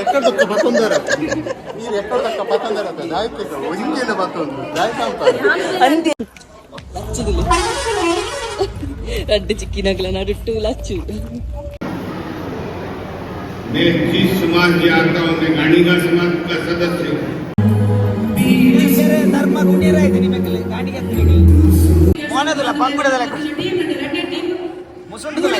ಎಕ್ಕಡದಕ್ಕ ಬತ್ತೊಂದರ ನೀರು ಎಕ್ಕಡದಕ್ಕ ಬತ್ತೊಂದರ ದಾಯ್ತು ಒಂಜೇನ ಬತ್ತೊಂದು ದಾಯ್ತು. ಅಂದೆ ಲಚ್ಚುದಿಲ್ಲ ರಡ್ಡು ಚಿಕ್ಕಿನಗಲ ನಡುಟ್ಟು ಲಚ್ಚು. मैं जिस समाज से आता हूं, मैं गाणिगा समाज का सदस्य हूं। ಧರ್ಮ ಗುಣಿಯರ ಆಯ್ತು ನಿಮಗೆ ಗಾಡಿಗೆ ಮೋನದಲ್ಲ ಪಂಗುಡದಲ್ಲ ಮುಸುಂಡದಲ್ಲ.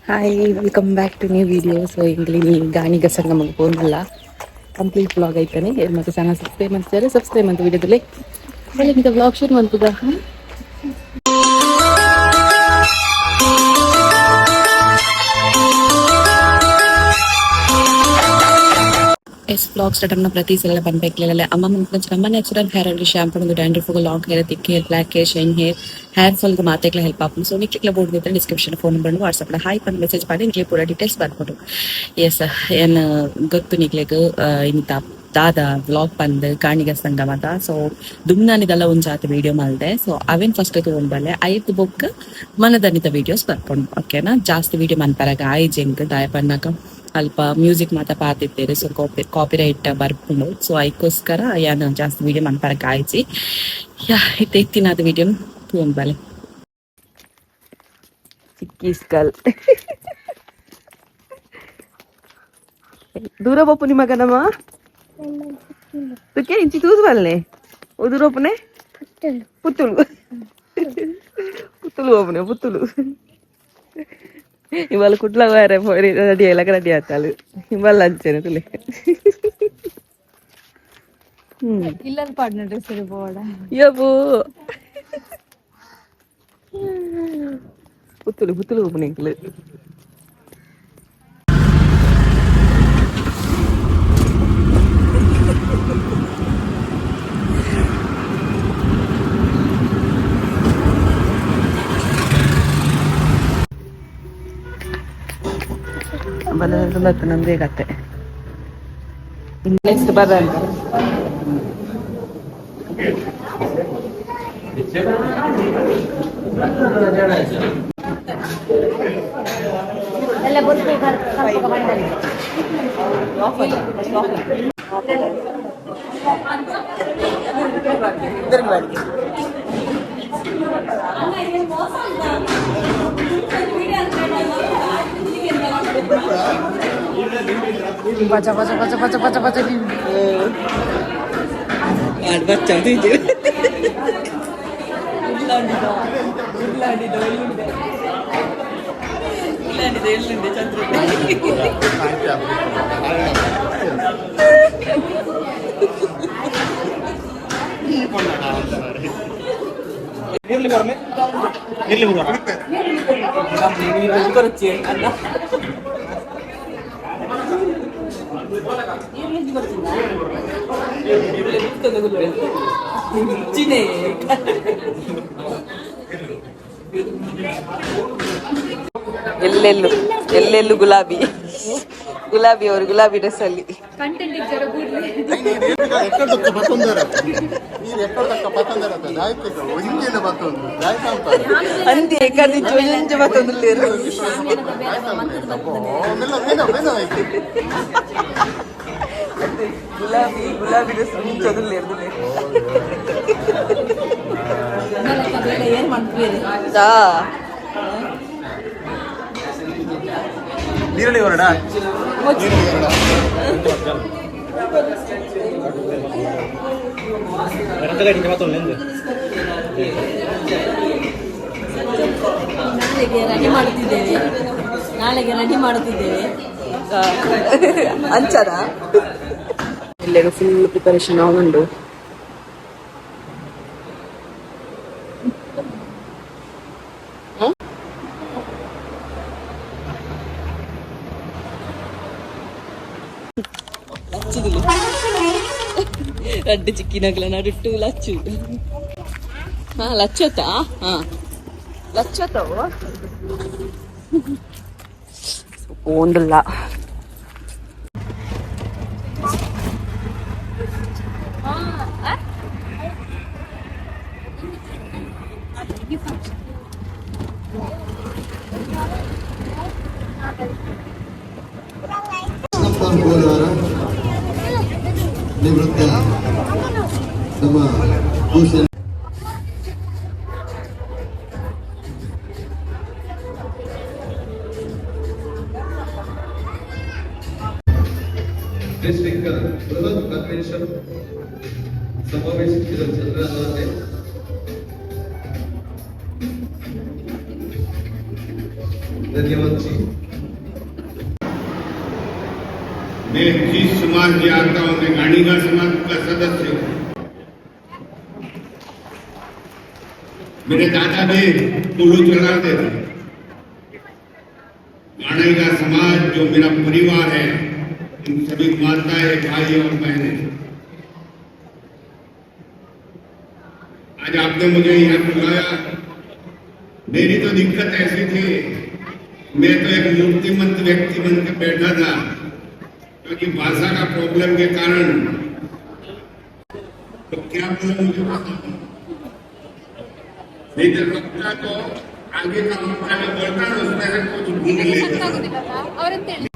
Hi, welcome back to new video. So ಇಂಗ್ಲಿ ಗಾಣಿಗ ಸಂಗಮಗೆ ಫೋನ್ ಕಂಪ್ಲೀಟ್ ವ್ಲಾಗ್ ಐತಾನೆ. ಮತ್ತೆ ಚಾನಲ್ ಸಬ್ಸ್ಕ್ರೈಬ್ ಮಾಡ್ತಾರೆ, ಸಬ್ಸ್ಕ್ರೈಬ್ ಅಂತ ವಿಡಿಯೋದಲ್ಲಿ ಬೆಳಗ್ಗೆ ವ್ಲಾಗ್ ಶುರು ಮಾಡ್ತದ. ಎಸ್, ವ್ಲಾಗ್ ಸ್ಟಾರ್ಟ್ ಪ್ರತಿ ಸಲ ಪನ್ಪೆಕ್ಲೆಲ್ಲ ಅಮ್ಮ ಮನ್ಪುನ ನಮ್ಮ ನ್ಯಾಚುರಲ್ ಹೇರ್ ಆಯಿಲ್ ಶಾಂಪೂ ಒಂದು dandruff, long hair, thick hair, black hair, shine hair, hair fall ಮಾತೆಗ್ಲ help ಆಪುಂಡು. ಸೊ ನಿಕ್ಲೆಗ್ಲ ಬೋರ್ಡ್ description phone number, WhatsApp hi ಪಂದ್ ಮೆಸೇಜ್ ಮಾಡಿ ನಿಕ್ಲೆ ಪೂರ ಡೀಟೇಲ್ಸ್ ಬರ್ಬೋದು. ಎಸ್, ಏನ್ ಗೊತ್ತು ನಿಕ್ಲೆಗ್ ಇಂತ ದಾದ ವ್ಲಾಗ್ ಬಂದ್ ಗಾಣಿಗ ಸಂಗಮದ. ಸೊ ದುಮ್ನಾನಿದೆಲ್ಲ ಒಂಜಾತ್ ವಿಡಿಯೋ ಮಲ್ದೆ. ಸೊ ಅವೇನ್ ಫಸ್ಟ್ ತಗೊಂಡ್ಬಲ್ಲೆ ಐದು ಬುಕ್ ಮನದನಿತ ವಿಡಿಯೋಸ್ ಬರ್ಕೊಂಡು, ಓಕೆನಾ? ಜಾಸ್ತಿ ವಿಡಿಯೋ ಮನ್ಪರಾಗ ಆಯ್ಜೆಂಕ್ ದಾಯ ಪನ್ನಾಗ ಅಲ್ಪ ಮ್ಯೂಸಿಕ್ ಮಾತ ಪಾತಿತ್ತೇರು. ಸೊ ಕಾಪಿ ರೈಟ್ ಬರ್ಪುಂಡು. ಸೊ ಐಕೋಸ್ಕರ ಯಾನ್ ಜಾಸ್ತಿ ವಿಡಿಯೋ ಮನ್ಪರಗ ಆಯ್ಜಿ. ಯಾ, ಇತ್ತೆ ಇತ್ತಿನ ಅದು ವಿಡಿಯೋ ತಗೊಂಡ್ಬಲ್ಲೆ. ಚಿಕ್ಕಿ ಸ್ಕಲ್ ದೂರ ಬಪ್ಪು ನಿಮಗನಮ್ಮ ತುಕ್ಕೆ ಇಂಚಿ ತೂದು ಬಲ್ಲೆ ಓ ದೂರ. ಪುತ್ತುಲು ಪುತ್ತುಲು ಒಬ್ಬನೆ ಪುತ್ತುಲು. ಇవాళ ಕುಟ್ಲ వేరే రెడీ అయ్యేలాగా రెడీ అవుతారు. ఇవాళ అంచే ತುಲೆ. ಇಲ್ಲಲ್ಲಿ ಪಾಡ್ನ ಡ್ರೆಸ್ ಪೋಡ. ಯಬ್ಬು ಪುತ್ತುಲು ಪುತ್ತುಲು ಒಬ್ಬನೆ ನಂದೇ ಕತೆ. ನೆಕ್ಸ್ಟ್ ಬರ ಎಲ್ಲ ಗೊತ್ತು. ಬಚ ಬಚ ಬಚ ಬಚ ಬಚ ಬಚ. ಬಚ್ಚ ಚಂದ್ರ. ಅಲ್ಲ, ಎಲ್ಲೆಲ್ಲು ಎಲ್ಲೆಲ್ಲು ಗುಲಾಬಿ ಗುಲಾಬಿ. ಅವರು ಗುಲಾಬಿ ಡ್ರೆಸ್ ಅಲ್ಲಿ. ಎಕ್ಕಡದಕ್ಕ ಬತ್ತೊಂದರ ನೀರು ಎಕ್ಕಡದಕ್ಕ ಬತ್ತೊಂದರ ದಾಯ್ತು ಒಂಜೇನ ಬತ್ತೊಂದು ದಾಯ್ತು. ಅಂದಿ ಕರ್ದಿ ಜೊಂಜ ಬತ್ತೊಂದುಲ್ಲೇರು. ಮೆಲ್ಲ ಮೆಲ್ಲ ಆಯ್ತು. ಗುಲಾಬಿ ಗುಲಾಬಿ ಡ್ರೆಸ್ ಮುಂಚೊಂದುಲ್ಲೇರು. ಏನ್ ಮಾಡ್ತೀರಿ? ನೀರುಳ್ಳಿ ಹೊರಡ. ನಾಳೆಗೆ ರೆಡಿ ಮಾಡುತ್ತಿದ್ದೇವೆ, ನಾಳೆಗೆ ರೆಡಿ ಮಾಡುತ್ತಿದ್ದೇವೆ. ಅಂಚದ ಎಲ್ಲೆಗೂ ಫುಲ್ ಪ್ರಿಪರೇಷನ್ ಆಗುಂಡು. ಲಚ್ಚುದಿಲ್ಲ ರಡ್ಡು ಚಿಕ್ಕಿನಗಲ ನಡುಟ್ಟು ಲಚ್ಚು. ಹಾ, ಲಚ್ಚತ್ತ. ಹಾ, ಲಚ್ಚತ್ತವು ಪೋಂದುಲ್ಲ. ನಿವೃತ್ತ ನಮ್ಮ ಭೂಷಣ್. ಡಿಸ್ಟ್ರಿಕ್ಟ್ ಬೃಹತ್ ಕನ್ವೆನ್ಷನ್ ಸಮಾವೇಶ ಚಂದ್ರನಾಥೆ. धन्यवाद जी. मैं जिस समाज से आता हूं, मैं गाणिगा समाज का सदस्य हूं। मेरे दादा भी कुल्लू चलाते थे। गाणिगा समाज जो मेरा परिवार है, इन सभी माताएं, भाई और बहनें, आज आपने मुझे यहाँ बुलाया। मेरी तो दिक्कत ऐसी थी, मैं तो एक मूर्तिमंत व्यक्ति बनकर बैठा था, क्योंकि भाषा का प्रॉब्लम के कारण तो क्या बोलूं, मुझे पता नहीं। नहीं तो वक्ता तो आगे का वक्ता जो बोलता है, उसमें से कुछ ढूंढ लेता है। ಅವರಂತ ಹೇಳಿ.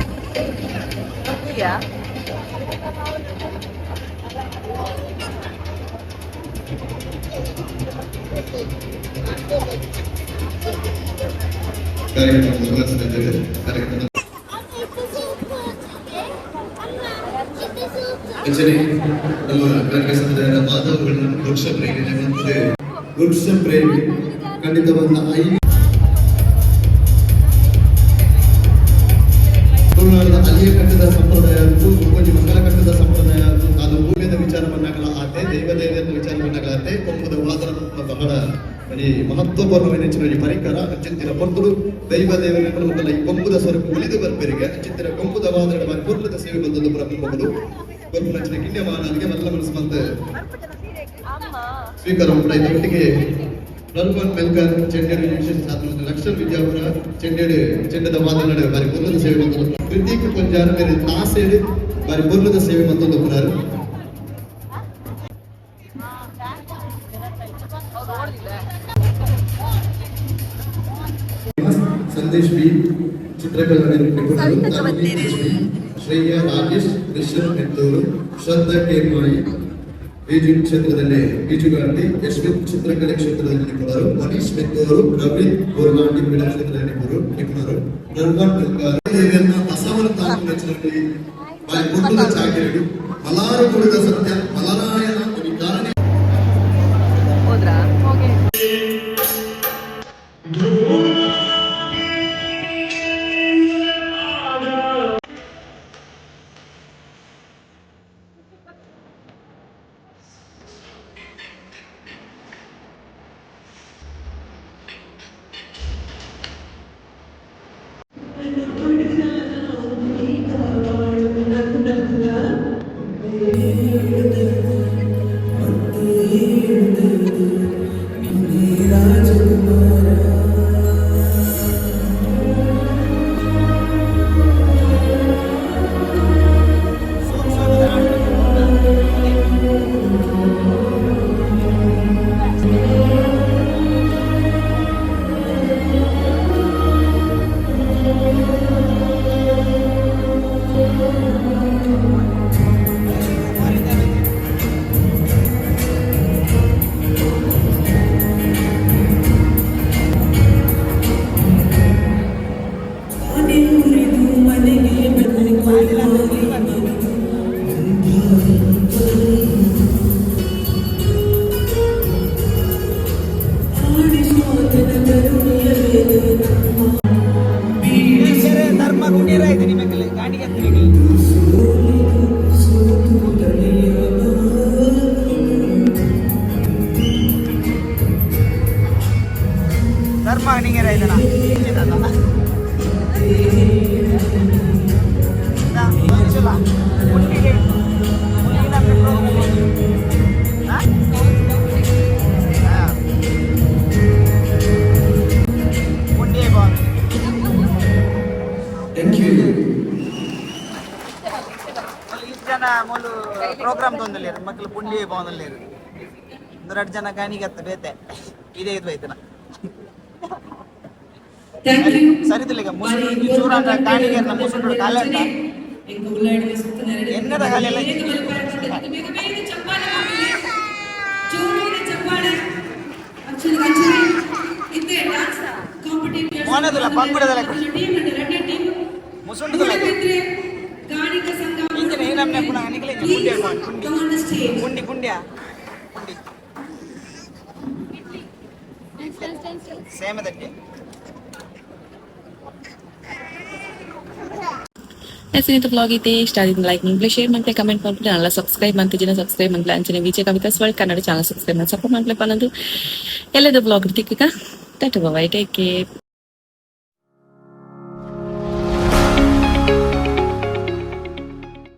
ಕಾರ್ಯಕ್ರಮ ಮುಂದುವರಿಸಲಿದ್ದೇವೆ. ಕಾರ್ಯಕ್ರಮದ ಅಂಚನೆ ನಮ್ಮ ಕನ್ನಡ ಸಮುದಾಯದ ಮಾಧವಗಳನ್ನ ವೃಕ್ಷ ಪ್ರೇಮಿ ಮತ್ತು ವೃಕ್ಷ ಪ್ರೇಮಿ ಖಂಡಿತವಾದ ಐದು ತುಳುನಾಡಿನ ಅಲ್ಲಿಯ ಕಟ್ಟದ ಸಂಪ್ರದಾಯ ಅಂತೂ, ಕೊಂಚ ಮಂಗಲ ಕಟ್ಟದ ಸಂಪ್ರದಾಯ ಅಂತೂ, ಅದು ಭೂಮಿಯದ ವಿಚಾರ ಬಂದಾಗಲ ಆತೆ, ದೈವ ದೇವಿಯ ವಿಚಾರ ಬಂದಾಗಲ ಆತೆ, ಕೊಂಬುದ ವಾದನ ಬಹಳ ಈ ಮಹತ್ವಪೂರ್ಣమైన ಪರಿಕರ. ಅಂಚಿತ್ತಿನ ಪೊರ್ತುಡು ದೈವ ದೇವರ ಮುಖಲ ಈ ಕೊಂಬುದ ಸ್ವರೂಪ ಉಳಿದು ಬರ್ಪೆರಿಗೆ. ಅಂಚಿತ್ತಿನ ಕೊಂಬುದ ವಾದನ ಬಾರಿ ಪೊರ್ಲದ ಸೇವೆ ಬಂದದ್ದು ಪುರ ಕೊಂಬುದು ಕೊರ್ಪುನಂಚಿನ ಕಿನ್ಯ ಮಾನಾದಿಗೆ ಮಲ್ಲ ಮನಸ್ಸು ಬಂತ ಸ್ವೀಕಾರ ಉಂಟು. ಒಟ್ಟಿಗೆ ನಲ್ವನ್ ಮೆಲ್ಕರ್ ಚೆಂಡೇಡು ವಿಶೇಷ ಸಾಧನ ಲಕ್ಷಣ ವಿದ್ಯಾಪುರ ಚೆಂಡೇಡು ಚೆಂಡದ ವಾದನಡು ಬಾರಿ ಪೊರ್ಲದ ಸೇವೆ ಬಂದದ್ದು. ಕೃತಿಕ್ ಕೊಂಜಾರು ಬೇರೆ ತಾಸೇಡು ಬಾರಿ ಪೊರ್ಲದ ಸೇವೆ ಬಂದದ್ದು ಪುರಾರು. ಸಂದೇಶ್ ಬಿ ಚಿತ್ರಕಲಾ ನಿಪುಣರು, ತನ್ವಿ ಎಚ್.ಬಿ., ಶ್ರೇಯಾ ರಾಕೇಶ್, ರಿಷಬ್ ಮೆತ್ತೂರು, ಶ್ರದ್ಧಾ ಕೆ ಮಾಯಿ ಈಜು ಕ್ಷೇತ್ರದಲ್ಲಿ ಈಜುಗಾರ್ತಿ, ಯಶ್ವಿತ್ ಚಿತ್ರಕಲೆ ಕ್ಷೇತ್ರದಲ್ಲಿ ನಿಪುಣರು, ಮನೀಶ್ ಮೆತ್ತೂರು, ಪ್ರವೀಣ್ ಗೋರ್ನಾಟಿ ಕ್ರೀಡಾ ಕ್ಷೇತ್ರದಲ್ಲಿ ನಿಪುಣರು, ನರ್ವನ್ ದೇವಿಯನ್ನ ಬಸವನ ತಾಂಬು ಬಾಯಿ ಪೊಟ್ಟುದ ಚಾಕಿರಿಡು ಮಲಾರು ಕುಡಿದ ಸತ್ಯ ಮಲರಾಯನ ಈ ಕಾರಣ. ಹೋದ್ರಾ? ಹೋಗಿ. ಧರ್ಮ ಕುಟೀರ ಐತೆ ನಿಮಗೆ ಗಾಡಿಗೆ ಹತ್ತಿರ. ಧರ್ಮ ನಿಂಗೆ ಐತನ. Thank you. ಜನ ಮೂಲು ಪ್ರೋಗ್ರಾಮ್ ತೊಂದಲೇರು ಮಕ್ಕಳು ಪುಂಡಿ ಬಾಂದಲೇರು. ಒಂದು ಎರಡು ಜನ ಗಾಣಿಗೆ ಹತ್ತ ಬೇತೆ ಇದೇ ಇದು ಐತನ. Thank you. ಸರಿದಿಲ್ಲ ಮುಸುಂಡು ಚೂರಾಟ ಕಾಣಿಗೆರ್ನ ಮುಸುಂಡು ಕಾಲ ಉಂಟ. ಎನ್ನದ ಕಾಲೆಲ್ಲ. ಬೇಗ ಬೇಗ ಚಪ್ಪಾಳೆ ಮಾಡ್ಲಿ. ಜೋರಾದ ಚಪ್ಪಾಳೆ. ಅಂಚನೆ ಅಂಚನೆ ಇತ್ತೆ ಡಾನ್ಸ್ ಕಾಂಪಿಟೇಟರ್ಸ್ ಮೋನದುಲ್ಲ, ಪಂಗುಡದಲ್ಲ. ಟೀಮ್ ಎರಡನೇ ಟೀಮ್ ಮುಸುಂಡುದಲ್ಲ. ಗಾಣಿಗ ಸಂಘ. ಇಂಚಿನ ಈ ನಮ್ನೆ ಪುನಃ ನಿಕ್ಲೆ ಇಂಚ ಪುಂಡಿ ಹೇಳ್ಕೊಂಡು, ಪುಂಡಿ. Come on the stage. ಪುಂಡಿ ಪುಂಡ್ಯ ಪುಂಡಿ ಸೇಮದಕ್ಕೆ. ಎಸ್, ಇದು ವ್ಲಾಗ್ ಐತೆ. ಇಷ್ಟ ಆಗಿದ್ದು ಲೈಕ್ ಮಾಡ್ಲಿ, ಶೇರ್ ಮಾಡ್ಲಿ, ಕಮೆಂಟ್ ಮಾಡ್ಲಿ. ಅಲ್ಲ ಸಬ್ಸ್ಕ್ರೈಬ್ ಮಾಡ್ತಿದ್ದೀನಿ, ಸಬ್ಸ್ಕ್ರೈಬ್ ಮಾಡ್ಲಿ. ಅಂಚನೆ Vijaya Kavitha's world Kannada channel subscribe ಮಾಡಿ ಸಪೋರ್ಟ್ ಮಾಡ್ಲಿ. ಪನ್ನೊಂದು ಎಲ್ಲದ ವ್ಲಾಗ್ ತಿಕ್ಕ. Tata, bye, take care.